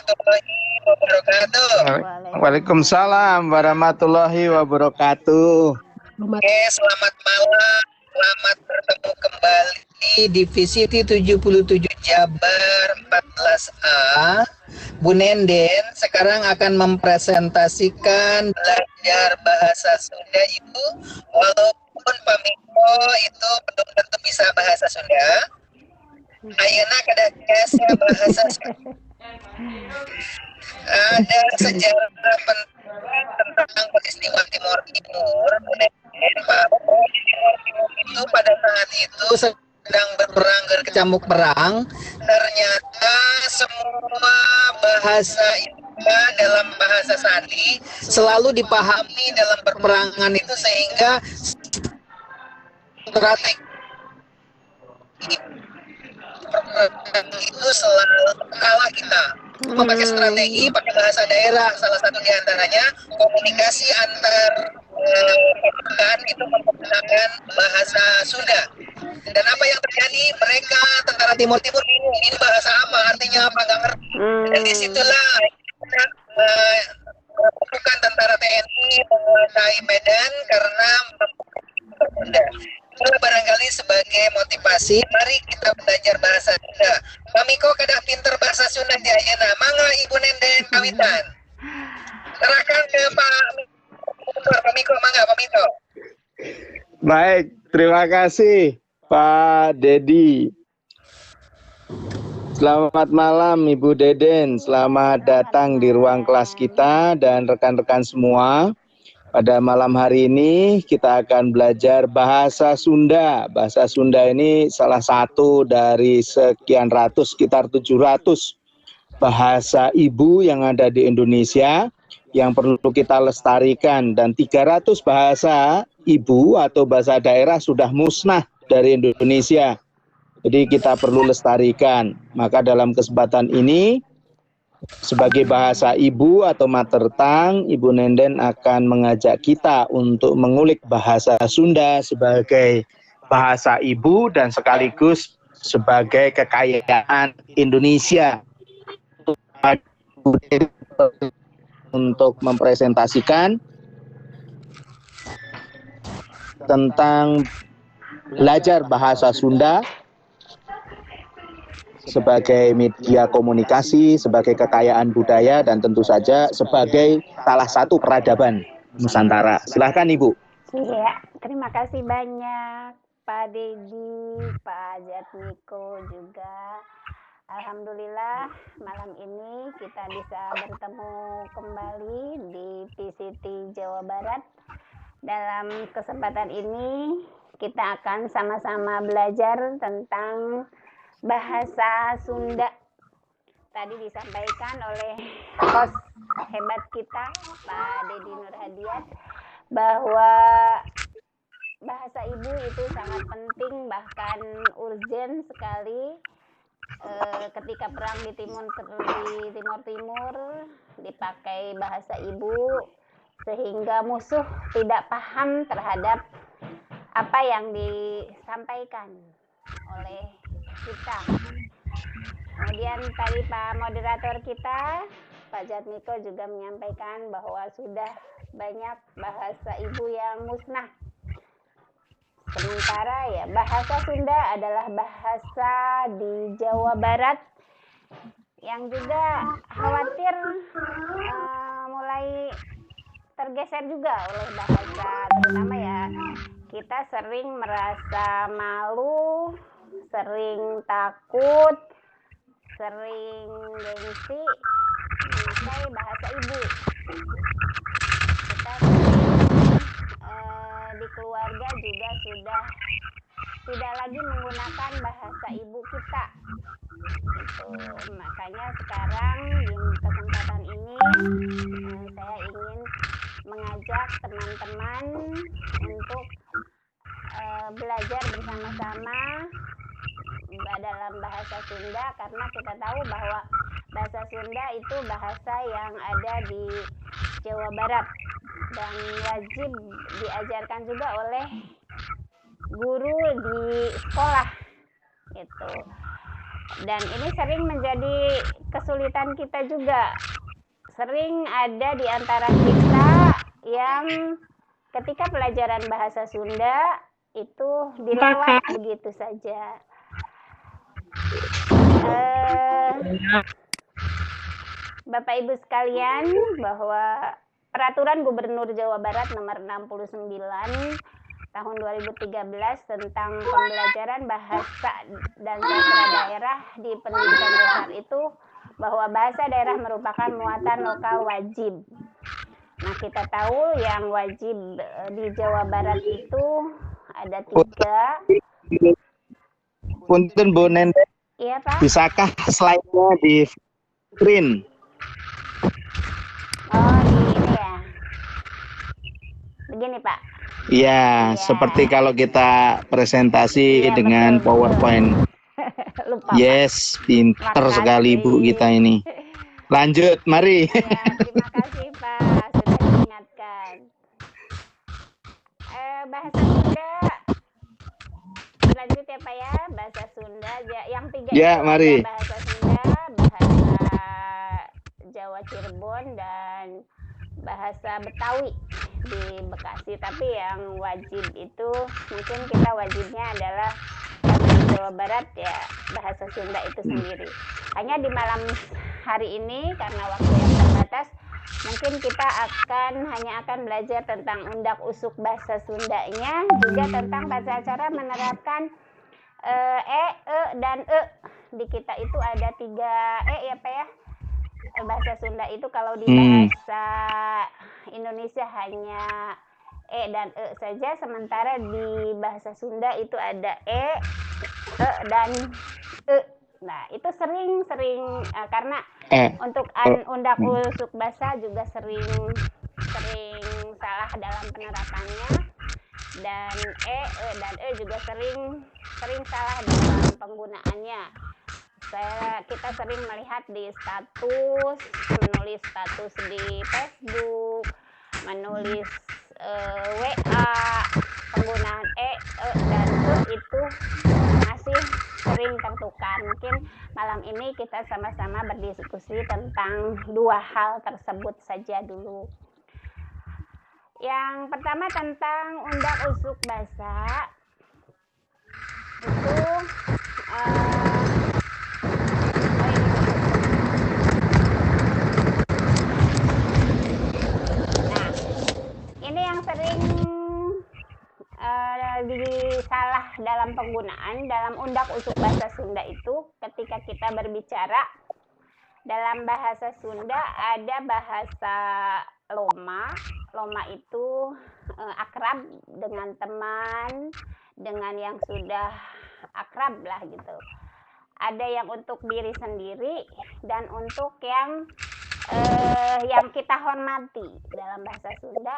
warahmatullahi wabarakatuh. Waalaikumsalam warahmatullahi wabarakatuh. Oke, selamat malam. Selamat bertemu kembali di VCT 77 Jabar 14A. Bu Nenden sekarang akan mempresentasikan belajar bahasa Sunda Ibu. Walaupun Pak Miko itu belum tentu bisa bahasa Sunda. Ayeuna kedah biasa bahasa Sunda. Ada sejarah penting tentang peristiwa Timor Timur. Bu Nenden, Pak, Timor Timur itu pada saat itu sedang berperang, berkecamuk perang. Ternyata semua bahasa itu dalam bahasa sandi selalu dipahami dalam perperangan itu, sehingga strategi perperangan itu selalu kalah kita. Memakai strategi, pakai bahasa daerah, salah satu diantaranya komunikasi antar pasukan itu menggunakan bahasa Sunda. Dan apa yang terjadi? Mereka tentara Timur Timur bingung, ini bahasa apa, artinya apa, nggak ngerti. Dan disitulah pasukan tentara TNI menguasai Medan karena Sunda. Itulah barangkali sebagai motivasi, mari kita belajar bahasa Sunda. Pak Miko kedah pinter bahasa Sunda di ayeuna. Mangga Ibu Nenden kawitan. Serahkan ke Pak Pak Miko, mangga Pak Miko. Baik, terima kasih Pak Dedi. Selamat malam Ibu Deden, selamat datang di ruang kelas kita dan rekan-rekan semua. Pada malam hari ini kita akan belajar bahasa Sunda. Bahasa Sunda ini salah satu dari sekian ratus, sekitar 700 bahasa ibu yang ada di Indonesia yang perlu kita lestarikan. Dan 300 bahasa ibu atau bahasa daerah sudah musnah dari Indonesia. Jadi kita perlu lestarikan. Maka dalam kesempatan ini, sebagai bahasa ibu atau mother tongue, Ibu Nenden akan mengajak kita untuk mengulik bahasa Sunda sebagai bahasa ibu dan sekaligus sebagai kekayaan Indonesia. Untuk mempresentasikan tentang belajar bahasa Sunda sebagai media komunikasi, sebagai kekayaan budaya, dan tentu saja sebagai salah satu peradaban Nusantara. Silahkan Ibu. Iya, terima kasih banyak Pak Dedi, Pak Jatmiko juga. Alhamdulillah malam ini kita bisa bertemu kembali di PCT Jawa Barat. Dalam kesempatan ini kita akan sama-sama belajar tentang bahasa Sunda. Tadi disampaikan oleh host hebat kita Pak Dedi Nurhadiat bahwa bahasa ibu itu sangat penting, bahkan urgent sekali. Ketika perang di Timur Timur dipakai bahasa ibu sehingga musuh tidak paham terhadap apa yang disampaikan oleh kita. Kemudian tadi Pak moderator kita, Pak Jatmiko juga menyampaikan bahwa sudah banyak bahasa ibu yang musnah. Sementara ya bahasa Sunda adalah bahasa di Jawa Barat yang juga khawatir mulai tergeser juga oleh bahasa, terutama ya kita sering merasa malu, sering takut, sering gengsi memakai bahasa ibu. Kita di keluarga juga sudah tidak lagi menggunakan bahasa ibu kita. Gitu. Makanya sekarang di kesempatan ini saya ingin mengajak teman-teman untuk belajar bersama-sama dalam bahasa Sunda, karena kita tahu bahwa bahasa Sunda itu bahasa yang ada di Jawa Barat dan wajib diajarkan juga oleh guru di sekolah gitu. Dan ini sering menjadi kesulitan kita juga. Sering ada di antara kita yang ketika pelajaran bahasa Sunda itu dilewat begitu saja. Bapak Ibu sekalian, bahwa Peraturan Gubernur Jawa Barat Nomor 69 Tahun 2013 tentang pembelajaran bahasa dan sastra daerah di pendidikan dasar itu bahwa bahasa daerah merupakan muatan lokal wajib. Nah, kita tahu yang wajib di Jawa Barat itu ada 3. Punten Bu Nende. Iya, Pak. Bisakah slide-nya di screen? Oh, di ini ya. Begini, Pak. Iya, ya, seperti kalau kita presentasi ya, dengan betul, PowerPoint. Lupa, yes, Pak. Pinter sekali Bu kita ini. Lanjut, mari. Ya, terima kasih Pak, sudah diingatkan. Bahasa Sunda, lanjut ya Pak ya, bahasa Sunda. Yang 3 ya, itu mari. Ada bahasa Sunda, bahasa Jawa Cirebon, dan bahasa Betawi di Bekasi. Tapi yang wajib itu mungkin kita wajibnya adalah di Jawa Barat ya, bahasa Sunda itu sendiri. Hanya di malam hari ini karena waktu yang terbatas, mungkin kita hanya akan belajar tentang undak usuk bahasa Sundanya, juga tentang tata cara menerapkan e, e, dan e. Di kita itu ada 3 e ya Pak ya. Bahasa Sunda itu kalau di bahasa Indonesia hanya e dan e saja, sementara di bahasa Sunda itu ada e, e, dan e. Nah, itu sering-sering karena untuk undak usuk bahasa juga sering salah dalam penerapannya, dan e, e, dan e juga sering salah dalam penggunaannya. Kita sering melihat di status, menulis status di Facebook, menulis WA, penggunaan e, e, dan e itu masih sering tertukar. Mungkin malam ini kita sama-sama berdiskusi tentang 2 hal tersebut saja dulu. Yang pertama tentang undak usuk bahasa itu ini yang sering disalah dalam penggunaan dalam undak usuk bahasa Sunda itu ketika kita berbicara dalam bahasa Sunda ada bahasa loma. Loma itu akrab dengan teman, dengan yang sudah akrab lah gitu. Ada yang untuk diri sendiri dan untuk yang kita hormati dalam bahasa Sunda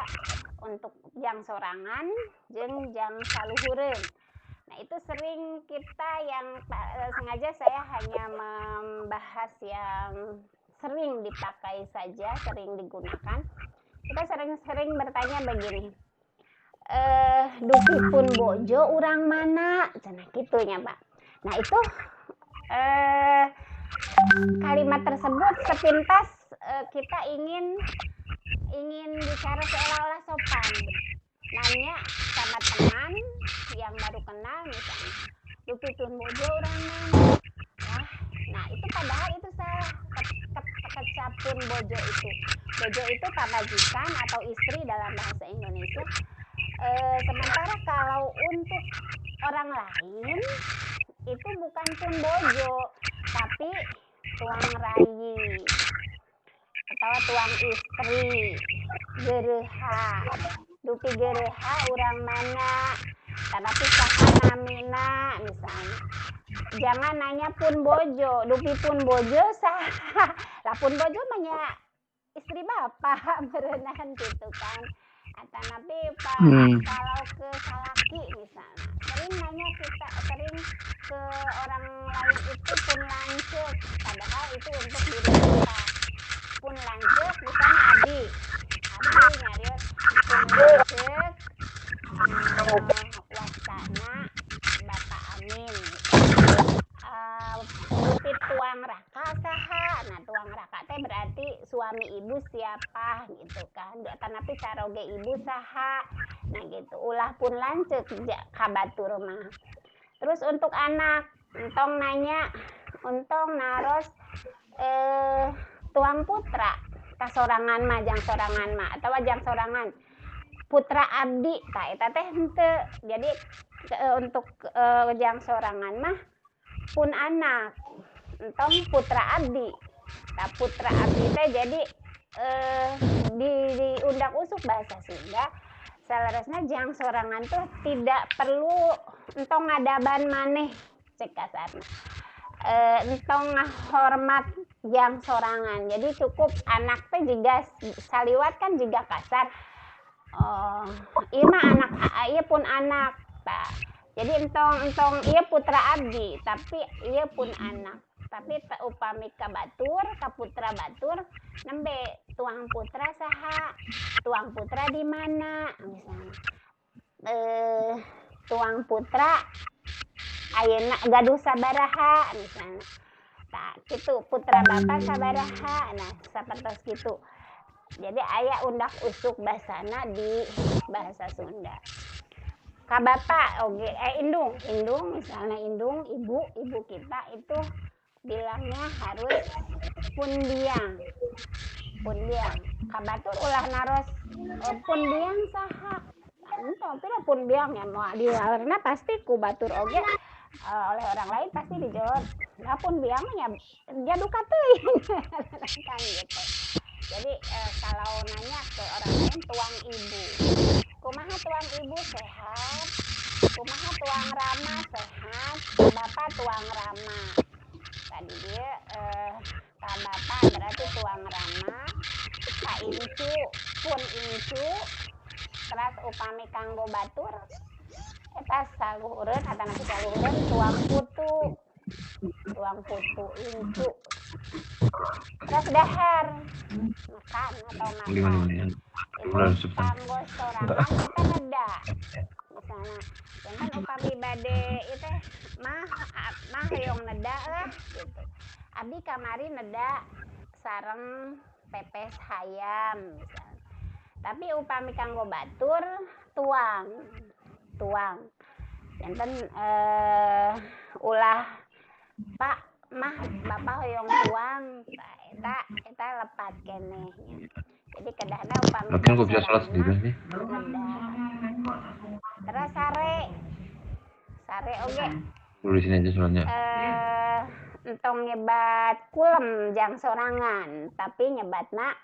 untuk jang sorangan jeung jang saluhureun. Nah, itu sering kita yang sengaja saya hanya membahas yang sering dipakai saja, sering digunakan. Kita sering-sering bertanya begini, dupi pun bojo urang mana? Cenah kitu nya, Pak. Nah, itu kalimat tersebut sepintas kita ingin bicara seolah-olah sopan, nanya sama teman yang baru kenal misalnya, dupi pun bojo urang mana? Wah, nah itu padahal itu salah. Kecapun bojo itu, bojo itu pamajikan atau istri dalam bahasa Indonesia. Sementara kalau untuk orang lain itu bukan pun bojo, tapi tuang rayi atau tuang istri, gereha, dupi gereha urang mana, tapi saha namina misalnya. Jangan nanya pun bojo, dupi pun bojo saha, lah pun bojo mah istri bapak merenang gitu kan. Atau nanti Pak, kalau ke salaki misalnya, sering nanya kita, sering ke orang lain itu pun lanceuk, padahal itu untuk diri kita. Pun lanceuk misalnya abi, abi nyarios pun lanceuk wastana Bapak Amin. teh berarti suami ibu siapa gitu kan, tanapi caroge ibu saha. Nah gitu, ulah pun lanceuk ka batur mah. Terus untuk anak, entong nanya, entong naros tuang putra kasorangan mah, jang sorangan mah atau jang sorangan putra abdi tah eta teh henteu. Jadi untuk jang sorangan mah pun anak, entong putra abdi. Tah putra abdi teh jadi di undak usuk bahasa Sunda saleresna jang sorangan tuh tidak perlu entong ngadaban maneh cek kasarna. Entong ngahormat jang sorangan. Jadi cukup anak teh juga saliwat kan juga kasar. Oh, ieu mah anak, ieu pun anak. Tah. Jadi entong ieu putra abdi, tapi ieu pun anak. Tapi upami ka batur, ka putra batur nembe tuang putra saha, tuang putra di mana misalnya. Tuang putra ayeuna gaduh sabaraha misalnya. Tah kitu putra bapak sabaraha. Nah, sapertos kitu. Jadi aya undak usuk basana di bahasa Sunda. Ka bapak oge indung, indung misalnya indung, ibu, ibu kita itu bilangnya harus pun biang. Pun biang. Ka batur ulah naros pun biang saha. Entong pira pun biang ya moal diwarna pasti ku batur oge oleh orang lain pasti dijawab, "Lah pun biang nya jaduka teuing." Kan gitu. Jadi kalau nanya ke orang lain tuang ibu. Kumaha tuang ibu sehat? Kumaha tuang rama sehat? Bapak tuang rama. Tadi dia ka bapak berarti tuang rama, ka incu pun incu, terus upami kanggo batur eta saluhureun atanapi saluhureun tuang putu. Tuang putu incu. Terus dahar makan atau makan itu kanggo sorangan kita neda misalnya jangan upami bade itu mah mah hoyong neda lah gitu, abdi kamari neda sareng pepes hayam misalnya. Tapi upami kanggo batur tuang tuang janten ulah pak mah bapak hoyong tuang eta eta lepat keneh nya. Jadi kedahna upami Lagi kok bisa sholat sendiri sih. Terus sare. Sare oge. Dulu di sini aja sholatnya. Entong nyebat kulem jang sorangan, tapi nyebatna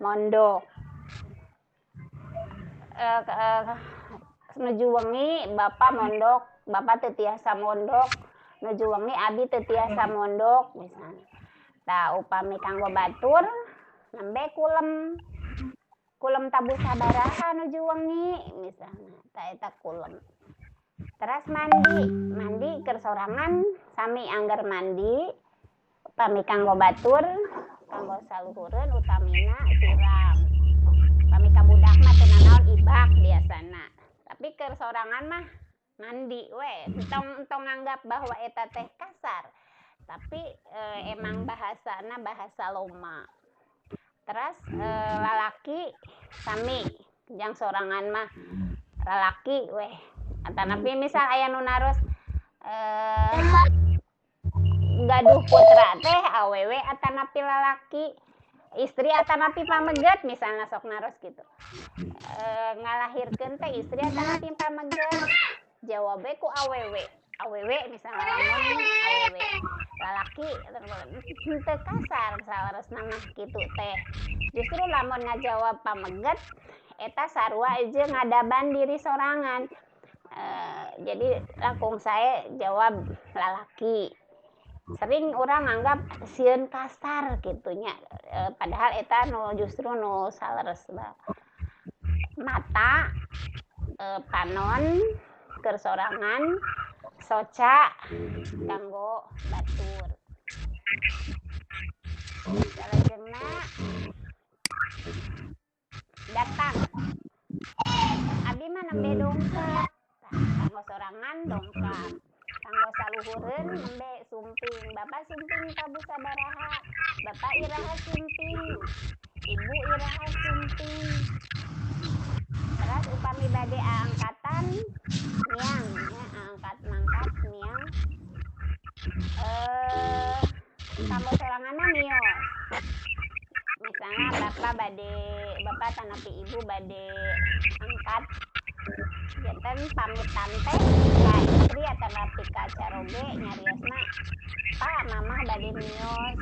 mondok. Nuju wengi bapak mondok, bapak teu tiasa mondok, nuju wengi abi teu tiasa mondok misalnya. Tah upami kanggo batur nembe kulem. Kulem tabuh sabaraha nuju wengi misalnya, tah eta kulem. Terus mandi, mandi keur sorangan sami angger mandi upami kanggo batur, kanggo saluhureun utamina siram. Upami ka budak mah teu nanaon ibak biasana. Tapi keur sorangan mah mandi we, entong entong nganggap bahwa eta teh kasar. Tapi emang bahasana bahasa loma. Terus lalaki sami jang sorangan mah lalaki weh. Atanapi misal aya nu naros gaduh putra teh awewe atanapi lalaki, istri atanapi pameget misalnya sok naros gitu. Ngalahirkeun teh istri atanapi pameget, jawabe ku awewe. Awewe misalnya lamun awewe lalaki henteu kasar saleresna mah kitu teh. Justru lamun ngajawab pameget eta sarua jeung ngadaban diri sorangan. Jadi langkung saya jawab lalaki. Sering orang nganggap sieun kasar gitunya, padahal eta nu justru nu saleresna. Mata, panon keur sorangan, soca kanggo batur. Salajengna datang. Abi mah nembe dongkap. Kanggo sorangan dongkap. Kanggo saluhureun nembe sumping. Bapak sumping tabuh sabaraha? Bapak iraha sumping? Ibu iraha sumping. Terus upami bade angkatan miang ya, angkat mangkat miang. Kanggo soranganna mios. Misalnya bapak tanapi ibu bade angkat janten pamitan teh ka istri atanapi ka caroge nyariosna pak mamah bade mios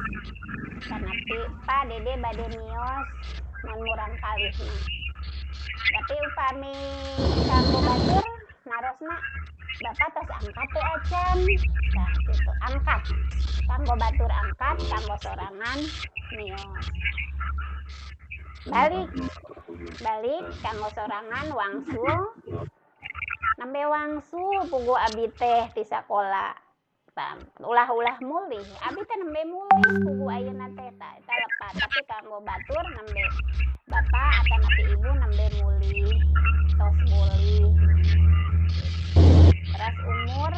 tanapi pak dede bade mios mun murang kalih mah. Tapi upami kanggo batur narosna bapak tos angkat teu acan. Tah kitu angkat. Kanggo batur angkat, kanggo sorangan mios. Balik kanggo sorangan wangsul. Nembe wangsul pugu abi teh ti sakola. Ulah-ulah mulih, abi teh nembe mulih pugu ayeuna teh ta eta lepat. Tapi kanggo batur nembe bapak atanapi ibu nembe mulih, tos mulih. Terus umur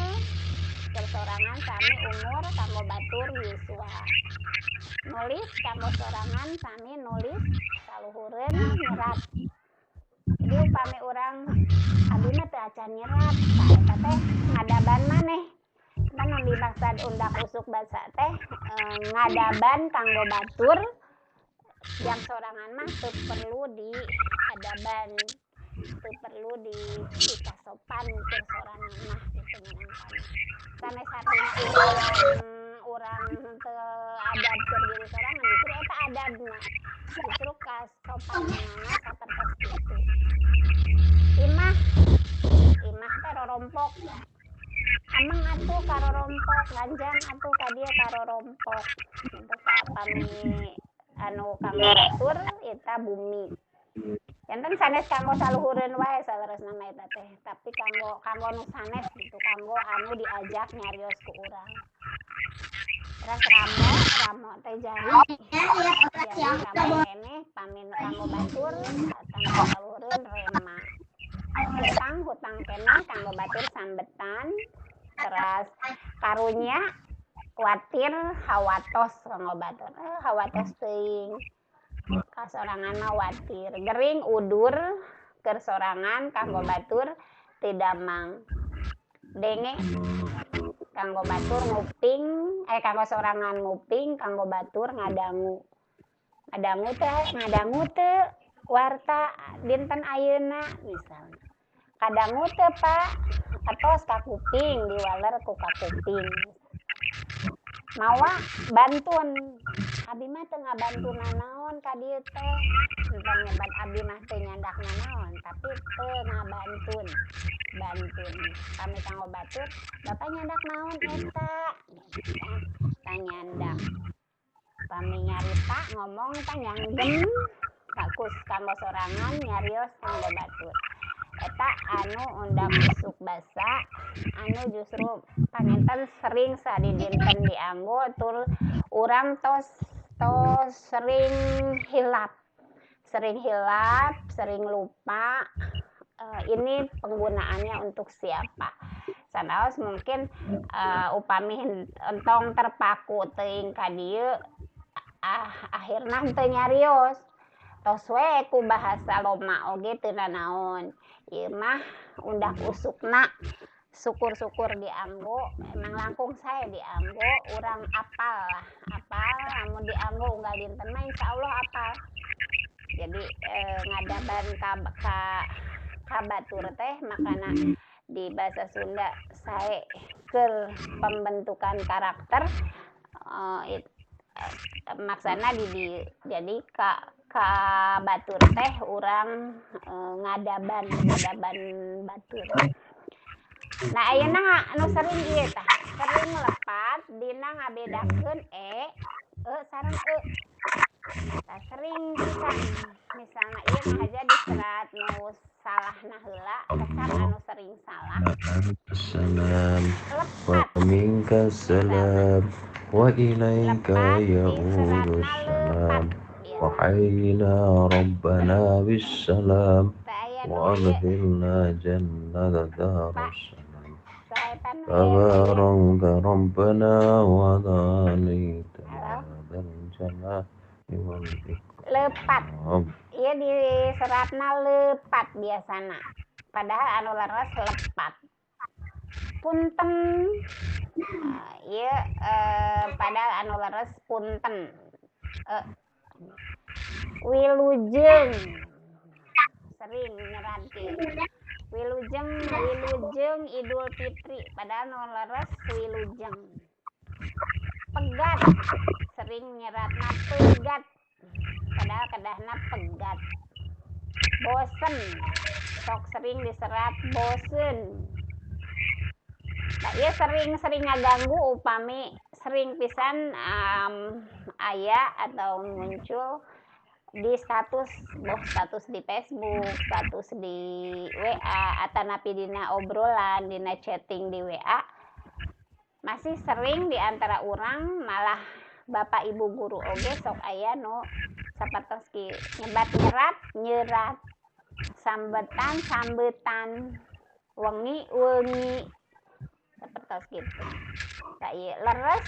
sorangan sami umur kanggo batur yuswa. Nulis kanggo sorangan sami nulis saluhureun nyerat. Jadi upami urang abi mah teu acan nyerat, tah eta teh ngadaban maneh. Kan nu dimaksud undak usuk basa teh ngadaban kanggo batur yang sorangan mah teu perlu diadaban, teu perlu dipikasopan keur sorangan mah kitu minangkana. Sanes hartina urang teu adab keur diri sorangan, justru eta adabna. Justru kasopananana sapertos kitu. Imah teh rorompok. Ameng atuh karorompok, lanjang atuh ka dieu karorompok. Kitu upami anu kanggo batur eta bumi. Janten sanes kanggo saluhureun wae saleresna mah eta teh, tapi kanggo nu sanes gitu, kanggo anu diajak nyarios ku urang. Terus ramo teh jari. Jari ramo keneh pami nu kanggo batur kanggo saluhureun rema. Hutang keneh kanggo batur sambetan. Terus karunya kuatir hawatos kanggo batur. Hawatos teuing. Kasorangan mah watir. Gering udur keur sorangan kanggo batur teu damang. Denge kanggo batur nguping, kanggo sorangan nguping, kanggo batur ngadangu. Ngadangu teu warta dinten ayeuna misalnya. Kadangu teu Pak, atos ka kuping diwaler ku ka kuping. Mawa bantun. Abi mah teu ngabantu nanaon ka dieu teh. Entong nyebat abi mah teu nyandak nanaon, tapi teu ngabantun. Bantun. Kami kanggo batur, bapak nyandak naon eta? Tah nyandak. Pami nyarita ngomong tah nyanggem kakus kanggo sorangan nyarios kanggo batur. Eta anu undak usuk basa anu justru panginten sering sadidinten dianggo tur urang tos sering hilap, sering lupa. Ini penggunaannya untuk siapa? Sanaos mungkin upami entong terpaku teuing ka dieu akhirna teu nyarios. Tos we ku bahasa loma oge teu nanaon. Ieu mah undak usukna syukur-syukur dianggo, emang langkung sae dianggo, urang apal lah, apal lamun dianggo unggal dinten mah insyaallah apal. Jadi ngadaban ka batur teh makana di bahasa Sunda sae keur pembentukan karakter maksana di jadi ka batur teh urang ngadaban batur. Nah ayeuna anu sering ieu tah, sering lepat dina ngabedakeun e sareng e. Tah sering pisan misalna ieu ngahaja di serat nu salahna heula, kecap anu sering salah. Assalam wa minka salam wa ilaika ya'udus salam wa hayyina rabbana bis salam wa adkhilna jannata darus salam. Tabaraka rabbana wa ta'alita ya dzal jalali wal ikram. Lepat. Ieu diseratna lepat biasana. Padahal anu leres lepat. Punten. Ieu padahal anu leres punten. Wilujeng. Sering nyerat kieu. Wilujeng, wilujeng Idul Fitri, padahal nu leres wilujeng. Pegat, sering nyeratna pegat, padahal kedahna pegat. Bosen, sok sering diserat bosen. Nah, ieu sering-sering ngaganggu upami sering pisan aya atau muncul di status, boh status di Facebook, status di WA, atanapi dina obrolan, dina chatting di WA. Masih sering di antara orang malah bapak ibu guru oge sok aya nu sapertos kieu, nyebat nyerat, nyerat, sambetan, sambetan, wengi, wengi, sapertos kitu. Tah ieu leres,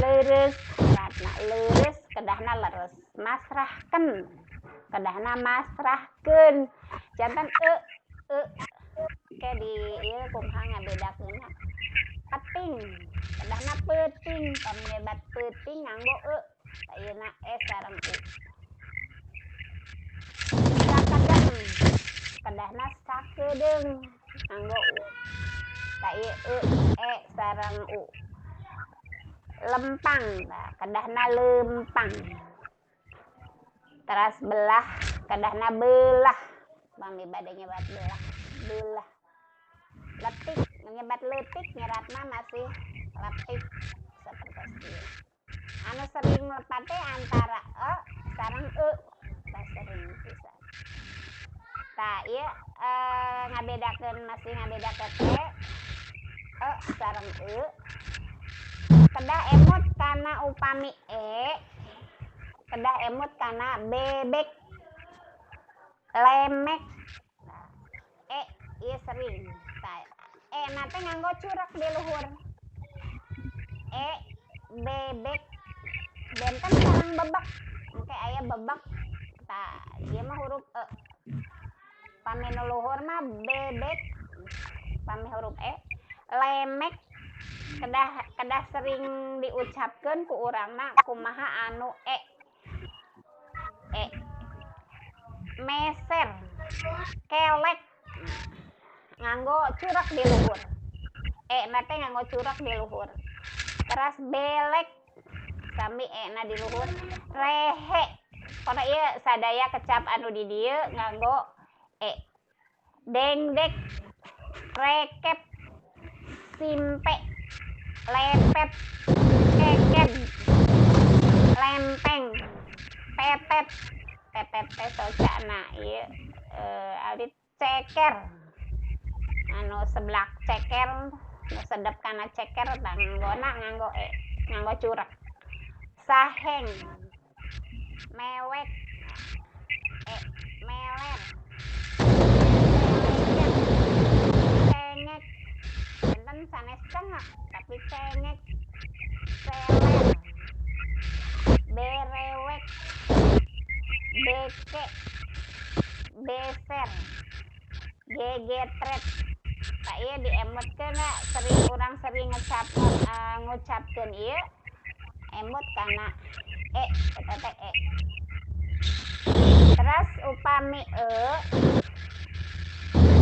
leres, nyeratna leres, kedahna leres. Masrahkeun, kedahna masrahkeun. Janten e e ke di ieu kumaha ngabedakeunna. Peting, kedahna peuting, pami nyebat peuting nganggo e, tah ieuna e sareng u. Sakedeung, kedahna sakedeung nganggo u. Tah ieu e, e sareng u. Lempang, tah kedahna lempang. Teras belah, kedahna belah. Pami bade nyebat belah, belah. Letik, nyebat leutik nyeratna masih letik sapertos ieu. Anu sering lepat teh antara e sareng e, tah sering pisan. Tah ieu ngabedakeun masih ngabedakeun e, e sareng e. Kedah emut kana upami e, kedah emut kana bebek, lemek. E ieu sering. Tah e na teh nganggo curek di luhur. E bebek benten sareng bebek. Engke aya bebek. Tah ieu mah huruf e. Pami nu luhur mah bebek, pami huruf e. Lemek kedah kedah sering diucapkeun ku urangna kumaha anu e. E. Meser, kelek, nganggo curek di luhur. E na teh nganggo curek di luhur. Teras belek, sami e na di luhur. Rehe, pokona ieu sadaya kecap anu di dieu nganggo e. Dengdek, rekep, simpe, lepet, keket, lempeng, pepet, pepet teh socana ieu alit ceker. Anu seblak ceker, nu sedep kana ceker tah nganggona nganggo e, nganggo curek. Saheng, mewek, e, meler, cengek, benten sanes cengek tapi cengek, seler, berewek, beke, beser, gegetret. Tah ieu diemutkeun sering urang sering ngecap ngucapkeun ieu emut kana e, eta teh e. Terus upami e,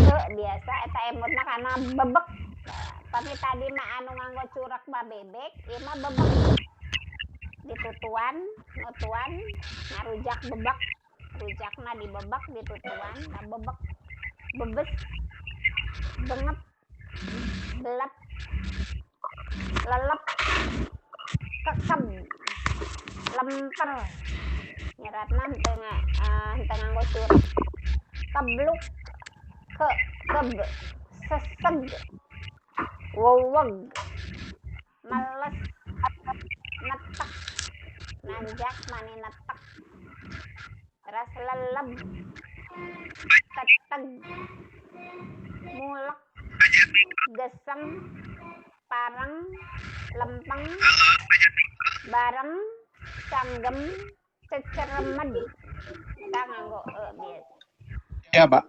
e biasa eta emutna kana bebek. Pami tadi mah anu nganggo curek mah bebek, ieu mah bebek. Ditutuan, nutuan, ngarujak bebek. Rujakna dibebek ditutuan, nah bebek. Bebes, bengep, belep, lelep, kekeb, lemper. Nyeratna henteu henteu nganggo curek. Kebluk, ke, keb, seseg, weweg, meles, netek, nanjak mani netek. Terus leleb, teteg, mulek, geseng, pareng, lempeng, bareng, canggem, Ceceremed. Kita nganggo e biasa. Ya, Pak.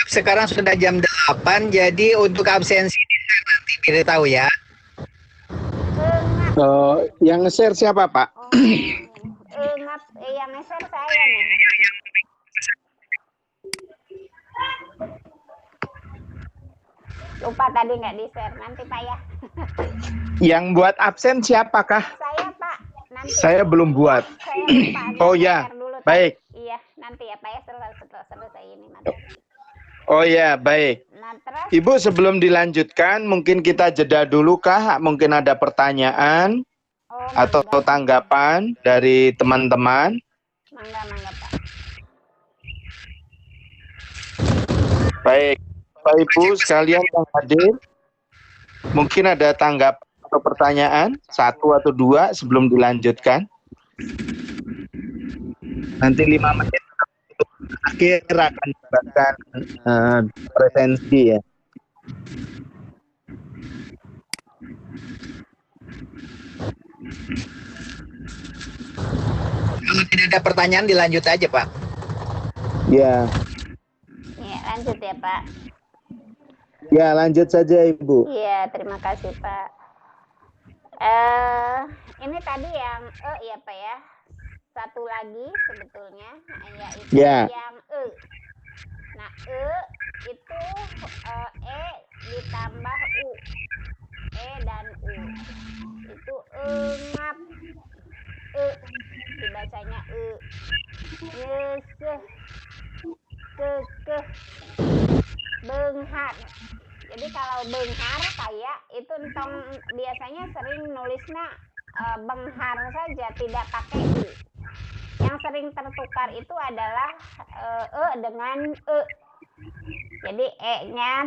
Sekarang sudah jam 8, jadi untuk absensi nanti diberitahu ya. Yang nge-share siapa, Pak? Oh, yang nge-share saya nih. Lupa tadi nggak di-share, nanti Pak ya. Yang buat absen siapakah? Saya, Pak. Nanti. Saya belum buat. Saya lupa. Oh ya, dulu, baik. Iya, nanti ya Pak ya, setelah selesai ini nanti. Oh ya, baik. Nah, terus, Ibu, sebelum dilanjutkan, mungkin kita jeda dulu kah? Mungkin ada pertanyaan atau tanggapan dari teman-teman. Mangga, mangga, Pak. Baik, Bapak Ibu sekalian yang hadir, mungkin ada tanggapan atau pertanyaan, satu atau dua sebelum dilanjutkan. Nanti 5 menit akhir akan diberikan presensi ya. Kalau tidak ada pertanyaan dilanjut aja, Pak. Ya. Ya, lanjut ya, Pak. Ya, lanjut saja, Ibu. Iya, terima kasih, Pak. Ini tadi yang E ya, Pak ya. Satu lagi sebetulnya yaitu ya, yang E. Nah, E itu E ditambah U. E dan U. Itu engap. E dibacanya E. Nyeseh. Kekeh. Benghar. Jadi kalau benghar kayak itu entong biasanya sering nulisnya benghar saja, tidak pakai U. Yang sering tertukar itu adalah E dengan E. Jadi E-nya,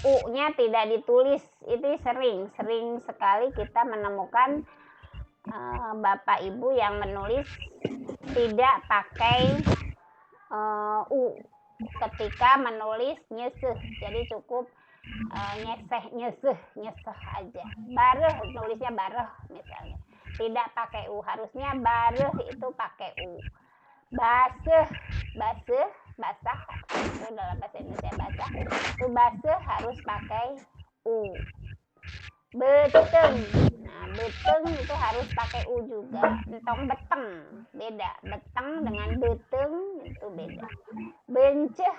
U-nya tidak ditulis. Itu sering sekali kita menemukan Bapak Ibu yang menulis tidak pakai U ketika menulis nyeseh. Jadi cukup nyeseh, nyeseh, nyeseh aja. Bareh, nulisnya bareh misalnya. Tidak pakai U, harusnya bareh itu pakai U. Baseh, baseh, basah, itu dalam bahasa Indonesia basah. Itu baseh harus pakai U. Beteng, nah beteng itu harus pakai U juga. Entong beteng, beda. Beteng dengan beteng itu beda. Benceh,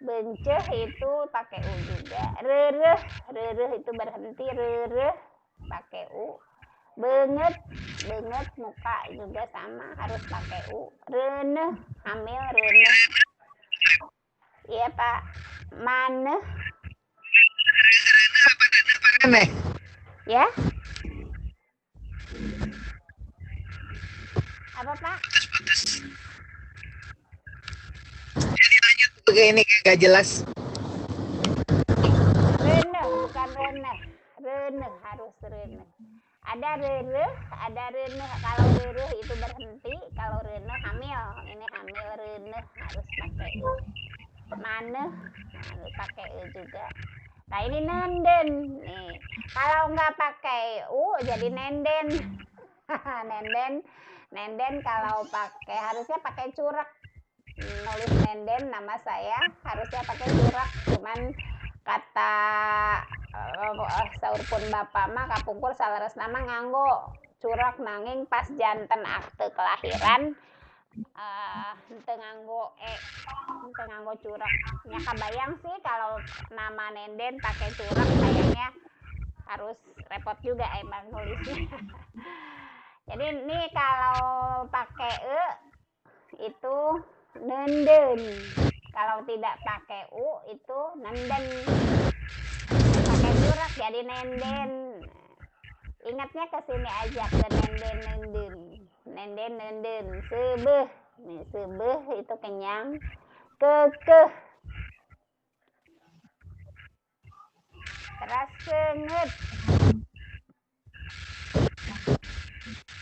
benceh itu pakai U juga. Rereh, rereh itu berhenti, rereh pakai U. Benget, benget muka juga sama harus pakai U. Reneh, hamil reneh. Iya Pak. Maneh. Reneh. Ya? Apa Pak? Putus-putus. Jadi lanjut begini gak jelas. Reneh bukan reneh. Reneh harus reneh. Ada rereh, ada reneh. Kalau rereh itu berhenti, kalau reneh hamil. Ini hamil reneh harus pakai U. Maneh harus pakai E juga. Nah ini nenden nih. Kalau nggak pakai U jadi nenden. Nenden, nenden kalau pakai harusnya pakai curak. Nulis nenden nama saya harusnya pakai curak. Cuman kata saur pun bapak mah kapungkur saleres nama nganggo curak nanging pas janten akte kelahiran henteu nganggo e, henteu nganggo curak. Nya kabayang sih kalau nama nenden pakai curak kayaknya harus repot juga emang nulisnya. Jadi ini kalau pakai e itu nenden. Kalau tidak pakai u itu nenden. Pakai curak jadi nenden. Ingatnya ke sini aja, ke nenden nenden. Nenden nenden. Sebeh. Nih, sebeh itu kenyang. Kekeh. Terus senget.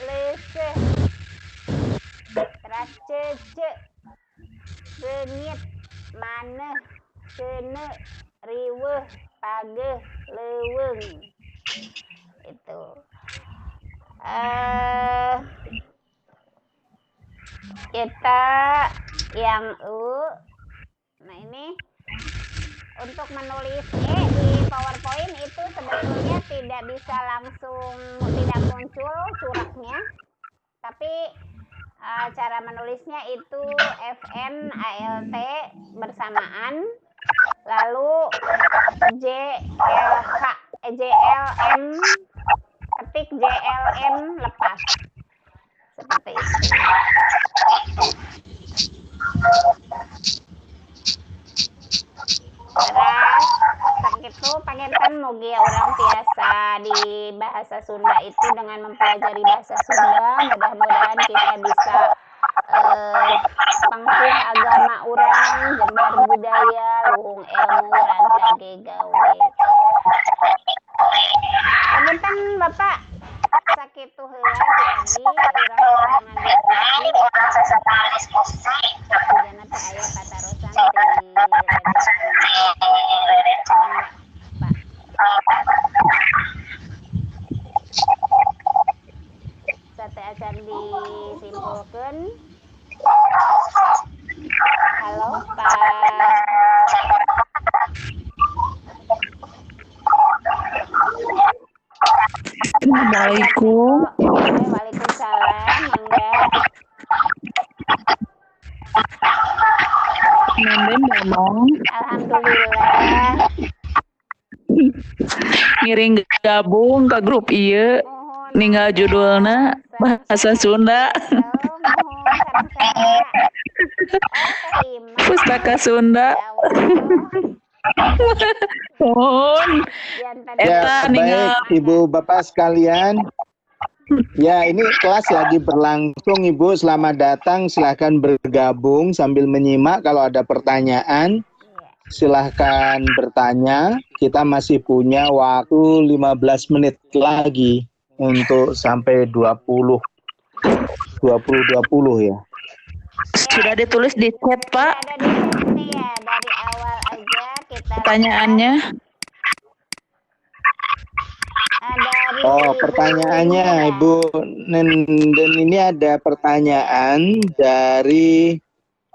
Leseh. Terus cece. Rengit. Maneh, kene, riweh, pageh, leuweung. Itu. Kita yang U. Nah, ini untuk menulis E di PowerPoint itu sebetulnya tidak bisa langsung, tidak muncul curaknya. Tapi cara menulisnya itu FN ALT bersamaan, lalu JLK, JLM, ketik JLM lepas. Seperti itu. Terus sakitu panginten mugi urang tiasa di bahasa Sunda itu dengan mempelajari bahasa Sunda, mudah-mudahan kita bisa pangkuh agama urang, jembar budaya, luhung ilmu, rancage gawe. Panginten Bapak sakitu heula ti abdi, urang sasarengan diskusi. Sugana teh aya patarosan ti Pak. Sate acan disimpulkeun. Halo Pak. Assalamualaikum. Waalaikumsalam, mangga. Nenden damang. Alhamdulillah. Ngiring gabung ke grup ieu, ninggal judulna bahasa Sunda. Pustaka Sunda. Mohon. Ya, baik Ibu Bapak sekalian. Ya, ini kelas lagi berlangsung Ibu. Selamat datang, silahkan bergabung sambil menyimak. Kalau ada pertanyaan, silahkan bertanya. Kita masih punya waktu 15 menit lagi untuk sampai 20.20 ya. Sudah ditulis di chat, Pak. Ada di chat nih ya, dari awal aja kita pertanyaannya. Dari Oh, Ibu pertanyaannya Winnie ya. Ibu Nenden, ini ada pertanyaan dari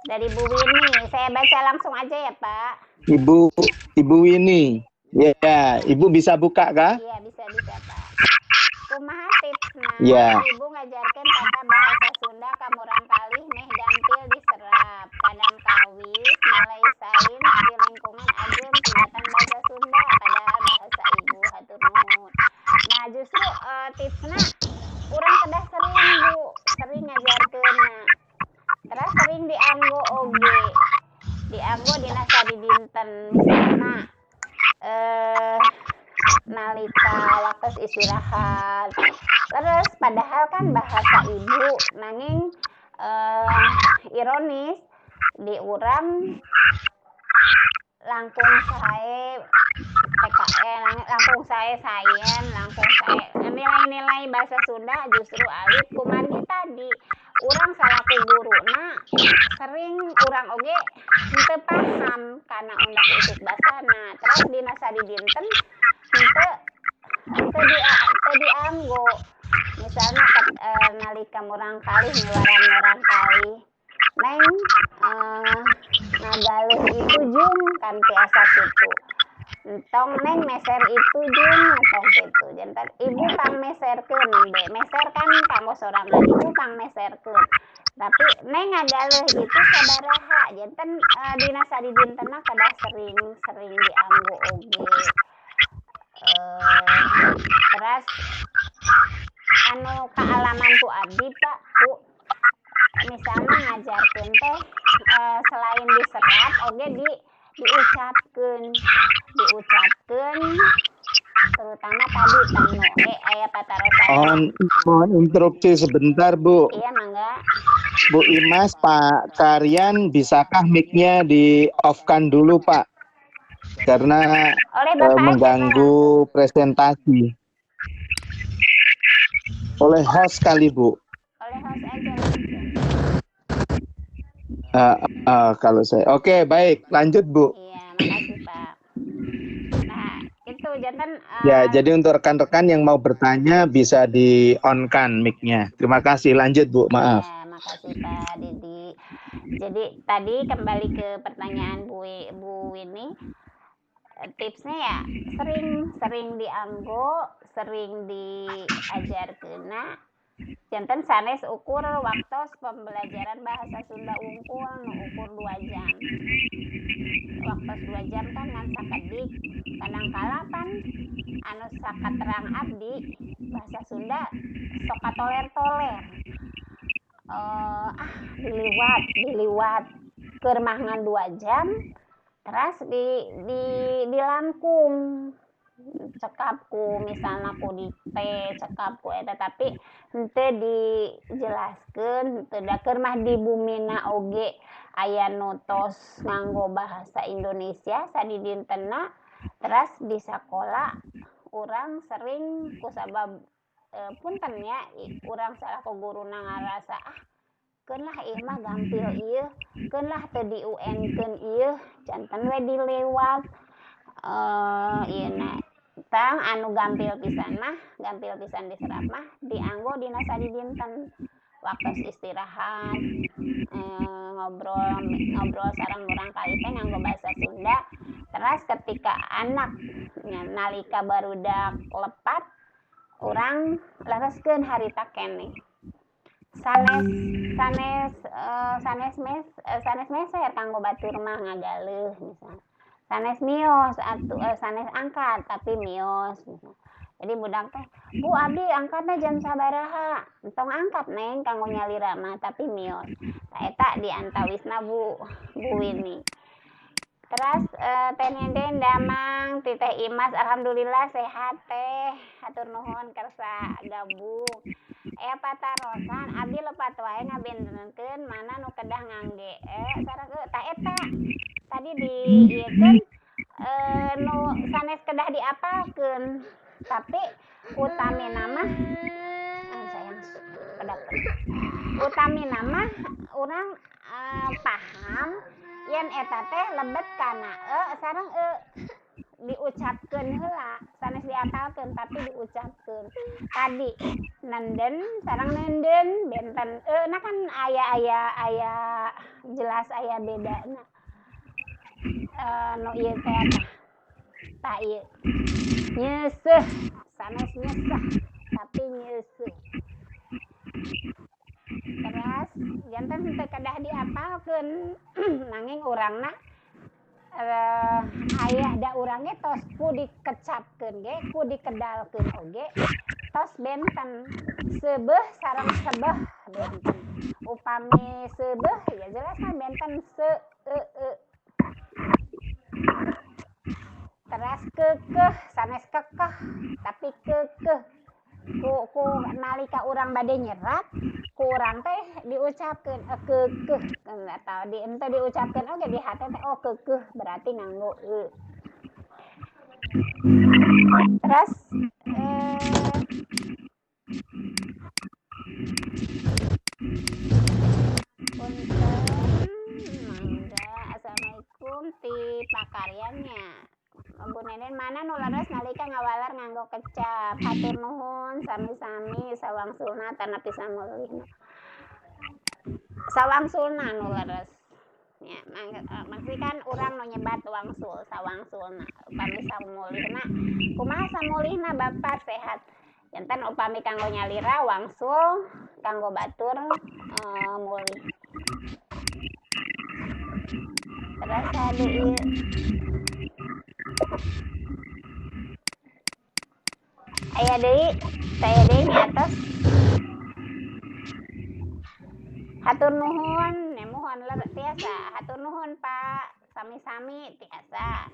Dari Bu Winnie. Saya baca langsung aja ya, Pak. Ibu Ibu Winnie. Ya, Ibu bisa buka kah? Iya, bisa bisa, Pak. Kumaha tipsna Ya. Ibu ngajarkeun tata bahasa Sunda ka murangkalih meh gampil diserap. Kadang kawis nilai sains di lingkungan ageung tibatan bahasa Sunda padahal bahasa ibu, hatur nuhun. Nah, justru tipsna urang kedah sering, Bu, sering ngajarkeunna. Terus sering dianggo oge. Dianggo dina sadidinten, misalna nalika waktu istirahat. Terus padahal kan bahasa ibu, nanging ironis di urang langkung sae PKN, langkung sae sains, langkung sae nilai-nilai bahasa Sunda justru alit kumargi tadi. Urang salaku guruna sering urang oge henteu paham kana undak usuk basana. Terus dina sadidinten henteu henteu di teu dianggo. Misalnya nalika murangkalih miwarang murangkalih, "Neng, ngagaleuh itu jung," kan tiasa kitu. "Entong Neng meser itu jung," entong kitu. Janten ibu pangmeserkeun nembe. Meser kan kanggo sorangan, ibu pangmeserkeun. Tapi Neng ngagaleuh itu sabaraha. Janten dina sadidintenna kedah sering-sering dianggo oge. Terus anu kaalaman ku abdi, Pak, Bu, misalnya ngajarkeun teh selain diserap oge diucapkeun, diucapkeun terutama tadi tanu aya patarosan. Mohon interupsi sebentar, Bu. Iya, mangga. Bu Imas, Pak Karyan, bisakah mic-nya di off-kan dulu, Pak? Karena Oleh Bapak aja, Pak, mengganggu langsung. Presentasi. Oleh host kali, Bu. Oleh host aja langsung. Kalau saya. Oke, baik, lanjut, Bu. Iya, makasih, Pak. Nah, itu janten Janten Ya, jadi untuk rekan-rekan yang mau bertanya bisa di on-kan mic-nya. Terima kasih. Lanjut, Bu. Maaf. Ya, makasih Pak Didi. Jadi tadi kembali ke pertanyaan Bu Bu Winnie, tipsnya ya sering dianggo, sering diajarkeunna. Janten sanes ukur waktu pembelajaran bahasa Sunda wungkul nu ukur 2 jam. Waktu 2 jam kan ngan sakedik, kadangkala pan anu sakaterang abdi bahasa Sunda sok katoler-toler. Diliwat, diliwat keur mah ngan 2 jam teras di dilangkung cekap ku misalna ku dikte, cekap ku eta, tapi henteu dijelaskeun henteu, da keur mah di bumina oge aya nu tos nganggo bahasa Indonesia sadidintenna. Teras di sakola urang sering kusabab punten nya, urang salaku guruna ngarasa, ah keun lah ieu mah gampil ieu, keun lah teu di UN-keun ieu, janten we dilewat ieu na. Tang anu gampil pisan mah, gampil pisan diserap mah dianggo dina sadidinten waktu istirahat, ngobrol ngobrol sareng murangkalih teh nganggo bahasa Sunda. Teras ketika anak nalika barudak lepat, urang lereskeun harita keneh, sanes sanes sanes mes sanes meser kanggo batur mah ngagaleuh misalnya, sanes mios atuh, sanes angkat tapi mios misalnya. Jadi budak teh, "Bu, abdi angkatna jam sabaraha?" "Entong angkat, Neng, kanggo nyalira mah, tapi mios." Tah, eta di antawisna, Bu Bu Winnie. Terus Teh Nenden damang ti Teh Imas, alhamdulillah sehat Teh, hatur nuhun kersa gabung. Patarosan abdi lepat wae ngabentenkeun mana nu kedah ngangge e sareng e. Tah, eta tadi di ieu nu sanes kedah diapalkeun, tapi utamina mah, ah, sayang, kedap utamina mah urang paham yen eta teh lebet kana e sareng e, diucapkeun heula, sanes diapalkeun tapi diucapkeun. Tadi nenden sareng nenden benten e na kan aya aya aya jelas aya bedana. Nu ieu teh tah ieu nyeuseuh, sanes nyeseh tapi nyeuseuh. Terus janten henteu kedah diapalkeun, nanging urangna aya da urang ge tos ku dikecapkeun ge, ku dikedalkeun oge tos benten. Seubeuh sareng sebeh benten. Upami seubeuh ya jelas kan benten se e e. Teras keukeuh, sanes kekeh tapi keukeuh. Ku nalika urang bade nyerat ku urang teh diucapkeun keukeuh atau di henteu diucapkeun oge di hate teh, oh keukeuh berarti nganggo e. Terus punten, mangga, assalamualaikum ti pakaryannya Bu Nenen, mana nu leres nalika ngawaler nganggo kecap? Hatur nuhun sami-sami, sawangsulna tanapi samulihna. Sawangsulna nu leres nya, maksud kan urang nu nyebat wangsul, sawangsulna. Upami samulihna kumaha, samulihna Bapak sehat? Janten upami kanggo nyalira wangsul, kanggo batur mulih. Terus ada ieu, aya deui, saya deui di atas. Hatur nuhun, muhun tiasa. Hatur nuhun Pak, sami-sami tiasa.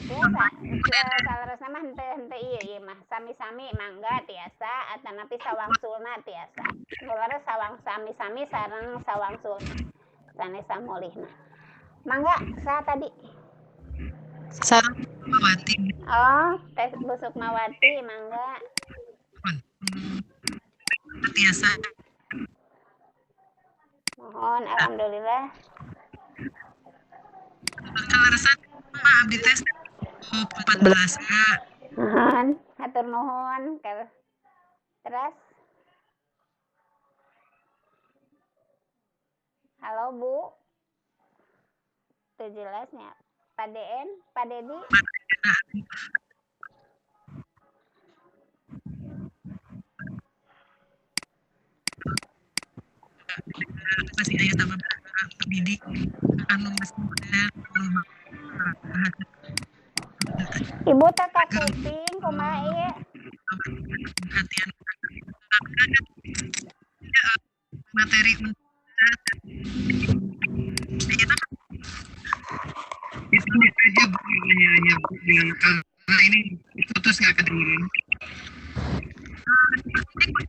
Tiasa saleresna mah henteu henteu ieu, ieu mah sami-sami mangga tiasa atanapi sawangsulna tiasa. Nu leres sawang sami-sami sareng sawangsulna sanes samulihna. Mangga, saha tadi? Sukmawati. Oh, Teh Bu Sukmawati, mangga. Tiasa. Mohon, alhamdulillah. Kaleresan mah abdi teh 14A. Nuhun, hatur nuhun. Terus? Halo Bu. Itu jelasnya. Pak DN, Pak Dedi. Masih aya tambah pendidik anu masih Ibu teh kakuping kumaha ieu? Perhatian materi itu aja Bu pertanyaannya Bu, karena ini putus nggak kedengeran.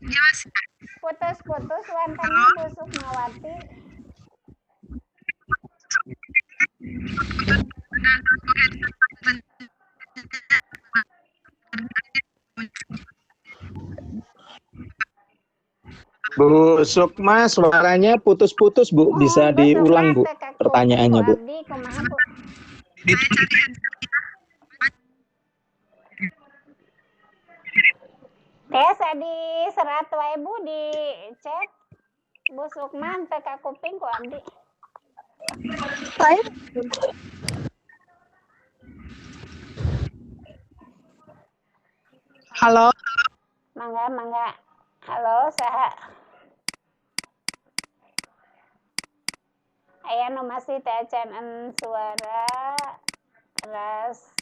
Jelas. Putus-putus wantana Bu Sukmawati. Bu Sukma, suaranya putus-putus Bu, bisa diulang Bu pertanyaannya Bu. Tiasa di serat wae Bu di chat. Bu Sukma teu kakuping ku abdi. Saya Halo. Mangga, mangga. Halo, saha? Aya nu masih teu acan suara. Terus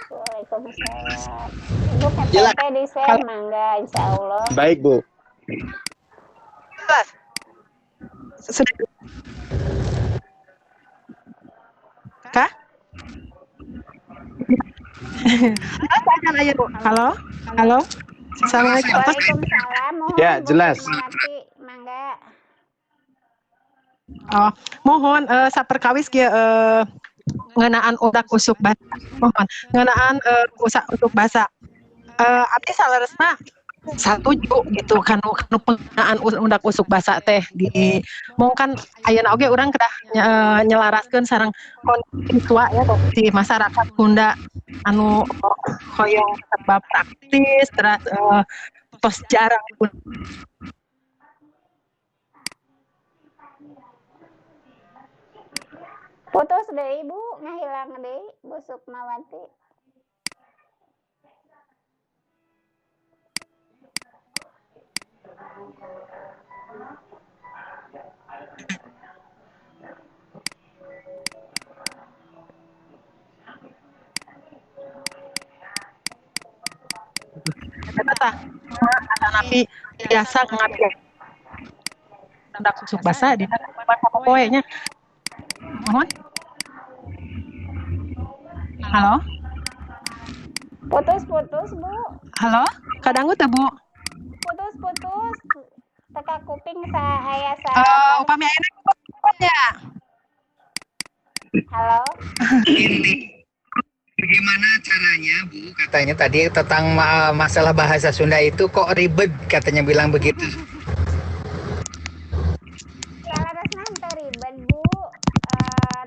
Waalaikumsalam. Ibu KTP di share mangga insyaallah. Baik, Bu. Jelas. Kak? Halo? Halo? Assalamualaikum. Waalaikumsalam. Mohon ya, jelas. Mangga. Oh, mohon saperkawis kieu ngeunaan udak usuk basa. Mohon ngeunaan usak usuk basa. Abdi saleresna satuju gitu kanu penggunaan undak usuk basa teh di mong kan ayeuna oge urang kedah nyelaraskeun sareng kondisi tua ya kondisi masyarakat Sunda anu hoyong serba praktis terus tos jarang putus deui Bu, ngahilang deui Bu Sukmawati. Eta atanapi biasa ngabdi undak usuk basa dina poe nya. Mohon. Halo. Putus-putus, Bu. Halo, kadangu teu, Bu? Putus-putus. Teka kuping aya sa. Upami ayeuna ya. Halo. Ini bagaimana caranya, Bu? Katanya tadi tentang masalah bahasa Sunda itu kok ribet katanya bilang begitu. Saleresna teu ribet, Bu.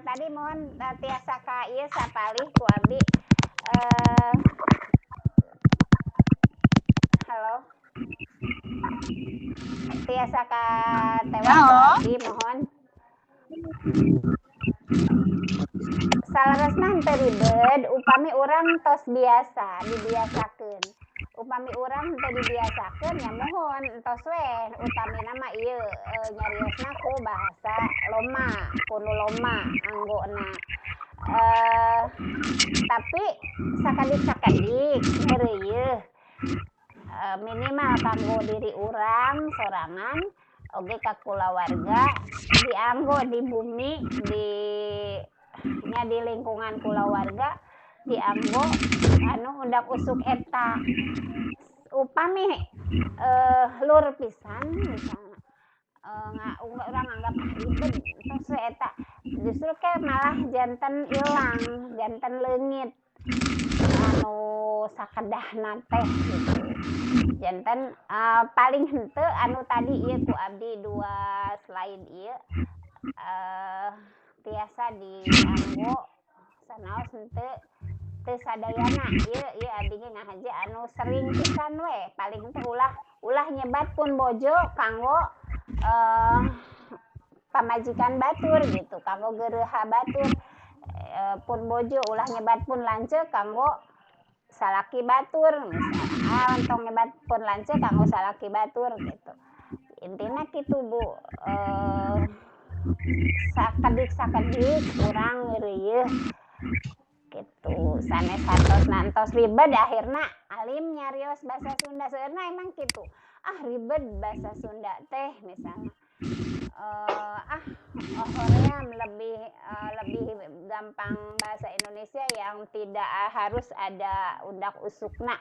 Tadi mohon tiasa ka ieu sapalih ku abdi. Halo. Tiasa ka tewas ku abdi mohon. Saleresna henteu ribet upami urang tos biasa dibiasakeun. Upami urang henteu dibiasakeun ya mohon entos we utamina mah ieu nyariosna ku bahasa loma, kuno loma anggona. Tapi sakadik-sakadik heureuy minimal kanggo diri urang sorangan oge ka kulawarga dianggo di bumi di nya di lingkungan kulawarga dianggo anu undak usuk eta upami lur pisan misalnya urang anggap ribet tos we eta justru ke malah janten ilang janten leungit anu sakedahna teh gitu janten paling henteu anu tadi ieu ku abdi dua slide ieu tiasa dianggo sanaos henteu Teu sadayana ieu ieu abdi ge ngahaja anu sering pisan we, paling teh ulah ulah nyebat pun bojo kanggo pamajikan batur gitu, kanggo geureuha batur. Pun bojo ulah nyebat pun lanceuk kanggo salaki batur misalnya. Ah, entong nyebat pun lanceuk kanggo salaki batur gitu. Intina kitu, Bu. Sakedik-sakedik urang ngeureuyeuh gitu, sanes hartos nantos ribet, akhirna alim nyarios bahasa Sunda. Seueurna emang kitu, ah, ribet bahasa Sunda teh misalnya, ah, hoream lebih lebih gampang bahasa Indonesia yang tidak harus ada undak usukna.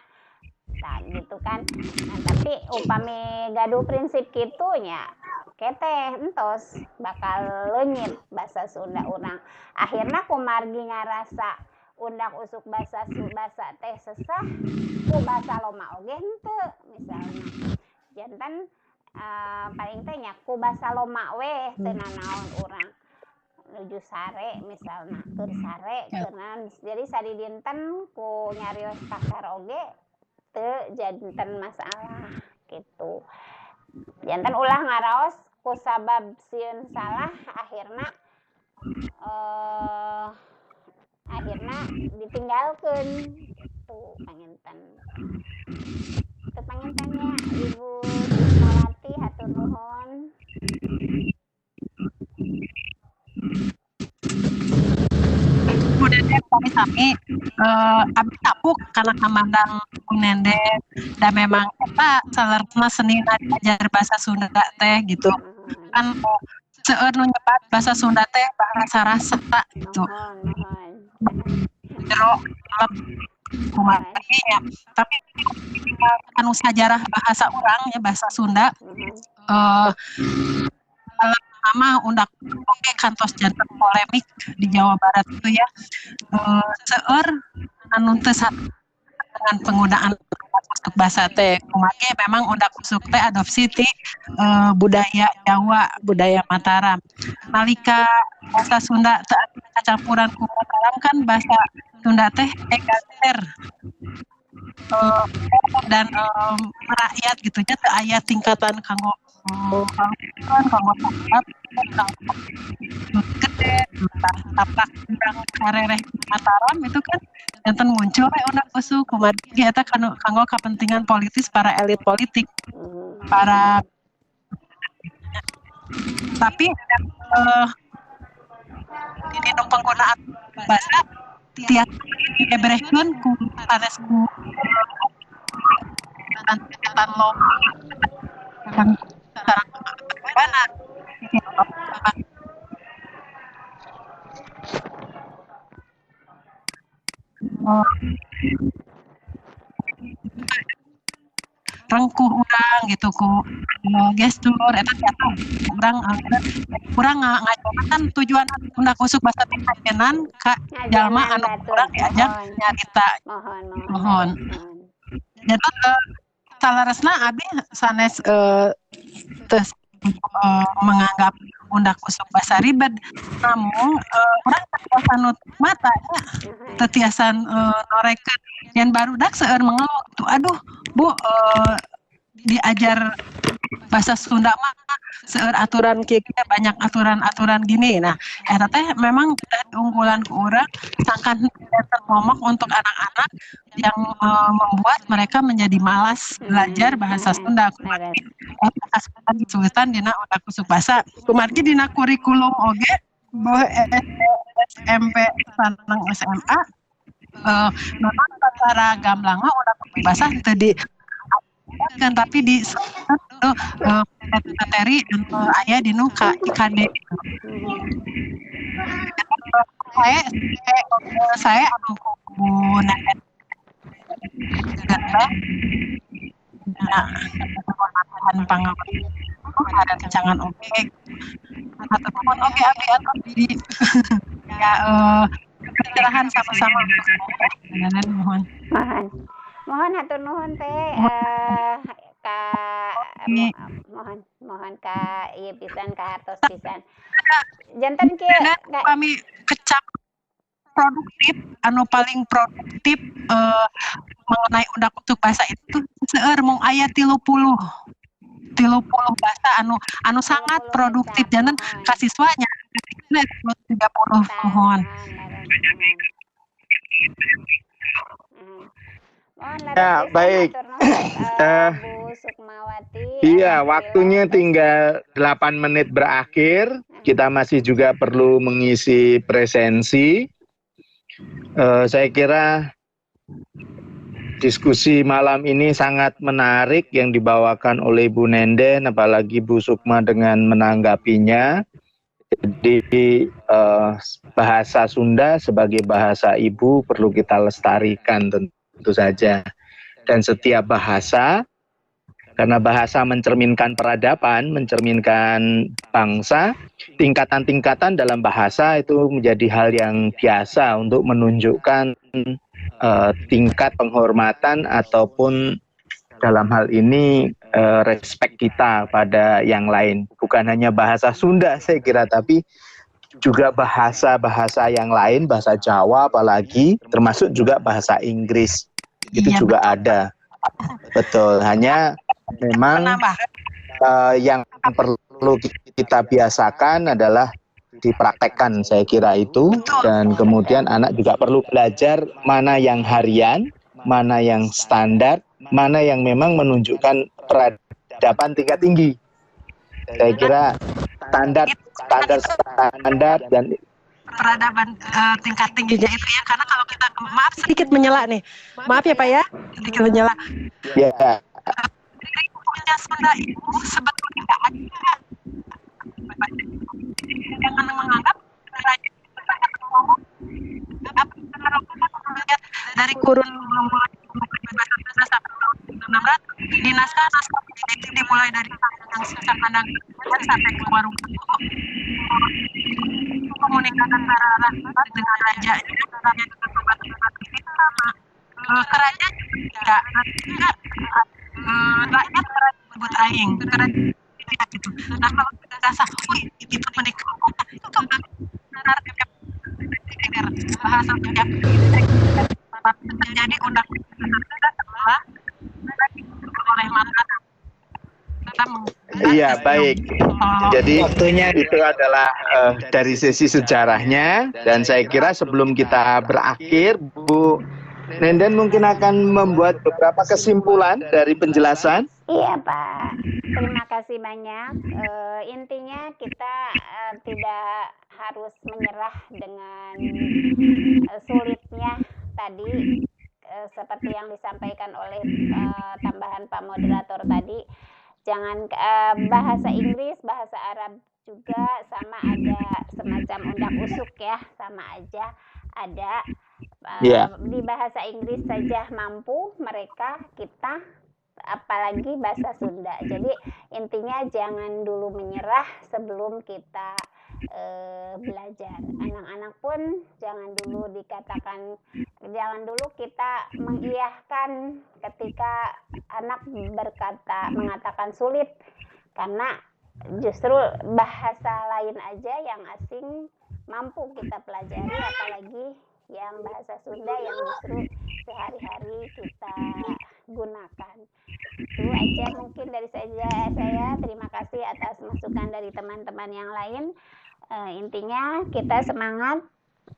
Nah, gitu kan. Nah, tapi upami gaduh prinsip kitu nya keteh entos bakal leungit bahasa Sunda urang. Akhirna kumargi ngarasa undak usuk bahasa bahasa teh sesah, ku bahasa loma oge henteu misalna. Janten paling teh nya ku bahasa loma we teu nanaon urang nuju sare misalna, keur sare keur naon. Jadi sadidinten ku nyarios kasar oge teu janten masalah gitu. Janten ulah ngaraos ku sabab sieun salah, akhirna ditinggalkeun gitu panginten. Itu panginten nya, Ibu Ismawati, hatur nuhun. Bu Deden, sami-sami. Abdi tapuk karena kamandang Bu Nenden dan memang eta saleresna senina diajar bahasa Sunda teh gitu. Kan seueur nu nyebat bahasa Sunda teh bahasa rasa gitu. Nuhun, nuhun. Jero kumaha nya, tapi anu sajarah bahasa urang ya, bahasa Sunda, lama undak oge kantos janten polemik di Jawa Barat itu ya, seueur anu teu dengan penggunaan usuk bahasa teh. Kumargi memang undak usuk teh adopsi ti budaya Jawa, budaya Mataram. Nalika bahasa Sunda teu kacampuran ku Mataram kan bahasa Sunda teh egaliter dan merakyat gitu nya, teu aya tingkatan kanggo kanggo kanggo gede. Tapak urang karereh Mataram itu kan janten muncul we undak usuk, kumargi eta kanggo kepentingan politis para elit politik para. Tapi di penggunaan bahasa tiap dibeberkeun ku sanes ku tingkatan lo sareng mana. Rengkuh urang gitu ku gestur eta tiasa urang urang ngajaran kan tujuan undak usuk bahasa teh ngajenan ka jalma anu kurang diajar nyarita. Mohon, mohon. Jadi saleresna abdi sanes teu menganggap undak usuk bahasa ribet, namun urang teu nutup mata nya, teu tiasa norekeun yang barudak seueur mengeluh gitu, aduh Bu, diajar bahasa Sunda mah seueur aturan kieu, banyak aturan-aturan gini. Nah, eta teh memang unggulan ku urang sangkan momok untuk anak-anak yang membuat mereka menjadi malas belajar bahasa Sunda. Kumargi disulitan dina undak usuk bahasa. Kumargi dina kurikulum oge boh SMP sareng SMA memang secara gamblangna undak usuk bahasa teu di kan, tapi di materi aya dinu KIKD. Saya anu ku Nenden nah ada rancangan oge, hatur nuhun oge abdi atos di ya pencerahan sama-sama. Nenden, mohon. Mohon. Mohon, hatur nuhun teh ka mohon mohon ka ieu pisan, ka hartos pisan. Janten kieu kami kecap produktif, anu paling produktif mengenai undak usuk bahasa itu seueur, mung aya 30 bahasa anu anu sangat produktif, janten ka siswanya 30, mohon. Ya, baik. Iya, waktunya tinggal 8 menit berakhir. Kita masih juga perlu mengisi presensi. Saya kira diskusi malam ini sangat menarik yang dibawakan oleh Bu Nenden, apalagi Bu Sukma dengan menanggapinya. Jadi bahasa Sunda sebagai bahasa ibu perlu kita lestarikan tentu saja. Dan setiap bahasa, karena bahasa mencerminkan peradaban, mencerminkan bangsa, tingkatan-tingkatan dalam bahasa itu menjadi hal yang biasa untuk menunjukkan tingkat penghormatan ataupun dalam hal ini respek kita pada yang lain. Bukan hanya bahasa Sunda saya kira, tapi juga bahasa-bahasa yang lain, bahasa Jawa apalagi, termasuk juga bahasa Inggris. Itu iya, juga betul. Ada. Betul, hanya memang yang perlu kita biasakan adalah dipraktekkan, saya kira itu. Dan kemudian anak juga perlu belajar mana yang harian, mana yang standar, mana yang memang menunjukkan peradaban tingkat tinggi. Saya kira standar dan peradaban tingkat tingginya itu ya, karena kalau kita, maaf sedikit menyela nih, maaf ya Pak ya, sedikit menyela. Ya. Punya Sunda itu sebetulnya tidak ada. Jangan menganggap dari kurun sampai 600 di naskah itu dimulai dari yang Kandang sampai ke warung komunikasi antara rakyat dengan raja sama kerajaan juga rakyat disebut aing kerajaan gitu. Nah kalau kita rasa itu menikah itu benar bahasa terjadi undang setelah oleh mata. Iya, baik. Jadi waktunya itu adalah dari sisi sejarahnya, dan saya kira sebelum kita berakhir, Bu Nenden mungkin akan membuat beberapa kesimpulan dari penjelasan. Iya Pak, terima kasih banyak. Intinya kita tidak harus menyerah dengan sulitnya tadi, seperti yang disampaikan oleh tambahan Pak Moderator tadi. Jangan bahasa Inggris, bahasa Arab juga sama, ada semacam undak usuk ya, sama aja ada. Di bahasa Inggris saja mampu mereka, kita apalagi bahasa Sunda. Jadi intinya jangan dulu menyerah sebelum kita belajar. Anak-anak pun jangan dulu dikatakan, jangan dulu kita mengiyahkan ketika anak berkata, mengatakan sulit, karena justru bahasa lain aja yang asing mampu kita pelajari, apalagi yang bahasa Sunda yang justru sehari-hari kita gunakan. Itu aja mungkin dari saya. Terima kasih atas masukan dari teman-teman yang lain. Intinya kita semangat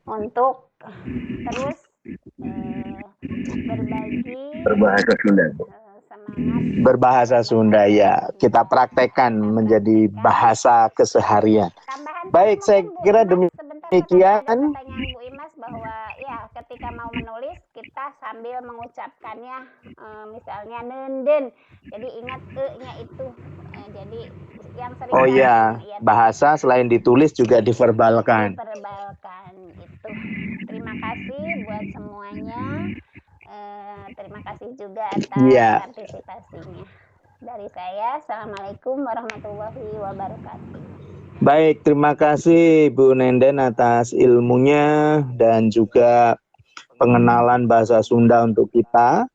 untuk terus berbagi berbahasa Sunda. Semangat berbahasa Sunda ya, kita praktekkan menjadi bahasa keseharian. Tambahan Baik, saya kira demikian. Pertanyaan Bu Imas bahwa ya ketika mau menulis kita sambil mengucapkannya, misalnya nenden. Jadi ingat e-nya itu. Jadi yang sering. Oh iya, ya, bahasa selain ditulis juga diverbalkan. Diverbalkan itu. Terima kasih buat semuanya. Terima kasih juga atas partisipasinya. Dari saya, Assalamualaikum warahmatullahi wabarakatuh. Baik, terima kasih Bu Nenden atas ilmunya dan juga pengenalan bahasa Sunda untuk kita.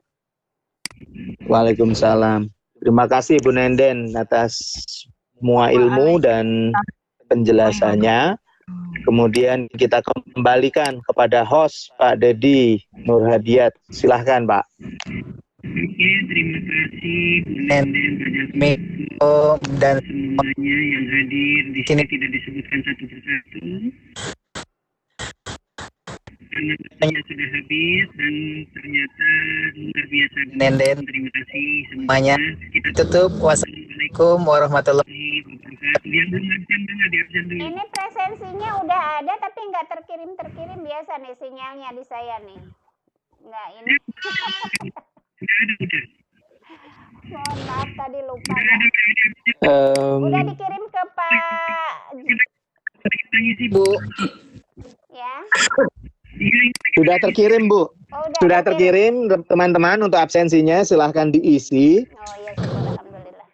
Waalaikumsalam. Terima kasih Bu Nenden atas semua ilmu dan penjelasannya. Kemudian kita kembalikan kepada host Pak Dedi Nurhadiat. Silahkan Pak. Oke, terima kasih Bu Nenden, Pak Jasmiko, dan semuanya yang hadir di sini tidak disebutkan satu persatu karena waktunya sudah habis dan ternyata luar biasa. Nenden, Terima kasih semuanya. semuanya. Kita Tutup. Wassalamualaikum warahmatullahi wabarakatuh. Yang belum absen dulu, di absen dulu. Ini presensinya udah ada tapi nggak terkirim-terkirim biasa nih sinyalnya di saya nih. Nggak ini. Udah ada, udah. Mohon maaf tadi lupa. Udah ada, udah ada. Udah dikirim ke Pak Kita ngisi, Bu. ya. Iya, Sudah terkirim Bu. Oh, udah Sudah terkirim teman-teman untuk absensinya, silahkan diisi. Oh iya, syukur alhamdulillah.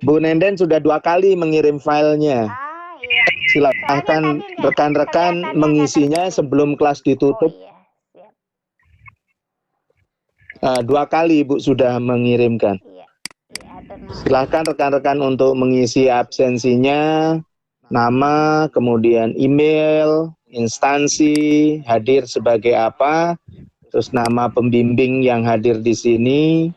Bu Nenden sudah 2 kali mengirim filenya. Ah iya. Silahkan rekan-rekan mengisinya sebelum kelas ditutup. Oh iya, siap. 2 kali Ibu sudah mengirimkan. Iya. Iya, atur nuhun. Silahkan rekan-rekan untuk mengisi absensinya, nama, kemudian email, instansi, hadir sebagai apa, terus nama pembimbing yang hadir di sini,